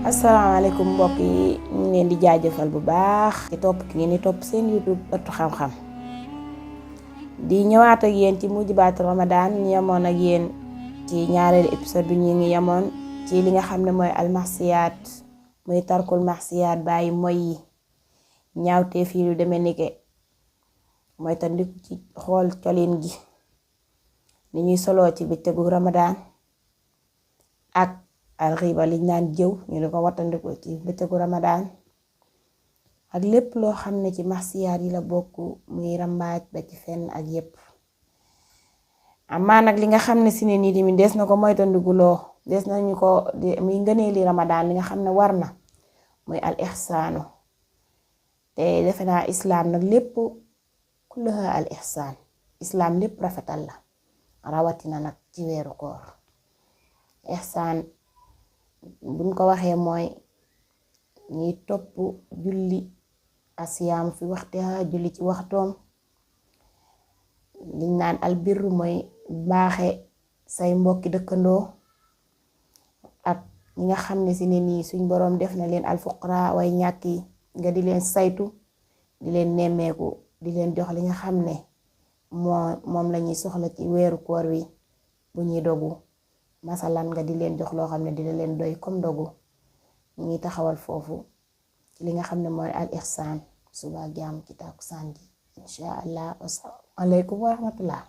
asalaamaaleykum mbokk yi ñu leen di jaajëfal bu baax ci topp ki ngeen di topp seen YouTube ëttu xam-xam di ñëwaat ak yéen ci mujibaat Ramadan ñu yemoon ak yéen ci ñaareelu épisode bi ñu ngi yemoon ci li nga xam ne mooy almasiyaat muy tarkul masiyaat bàyyi mooy yi ñaawteef yi lu demee nike mooy tandiku ci xool colin gi ni ñuy soloo ci bëccëgu Ramadan ak alxiiba liñ naan jëw ñu di ko wattandiku ci bëccëgu Ramadan ak lépp loo xam ne ci masiyaat yi la bokk muy rambaaj ba ci fenn ak yépp amaa nag li nga xam ne si ne nii tamit des na ko moytandikuloo des nañu ko muy ngëneeli Ramadan li nga xam ne war na muy al ihsaanu te defe naa islaam nag lépp kulluha al ihsaan islaam lépp rafetal la rawatina nag ci weeru koor ihsaan buñ ko waxee mooy ñuy topp julli asiyaam fi waxtiha julli ci waxtoom liñ naan albirru mooy baaxe say mbokki dëkkandoo ak ñi nga xam ne si ne nii suñ boroom def na leen alfuqara way ñàkk yi nga di leen saytu di leen nemmeeku di leen jox li nga xam ne moom lañuy soxla ci weeru koor wi bu ñuy dogu masalan nga di leen jox loo xam ne dina leen doy comme dogu ñu ngi taxawal foofu ci li nga xam ne mooy al ihsaan suba jàmm ci tàkkusaan gi insha allah asalaamaaleykum wa rahmatullah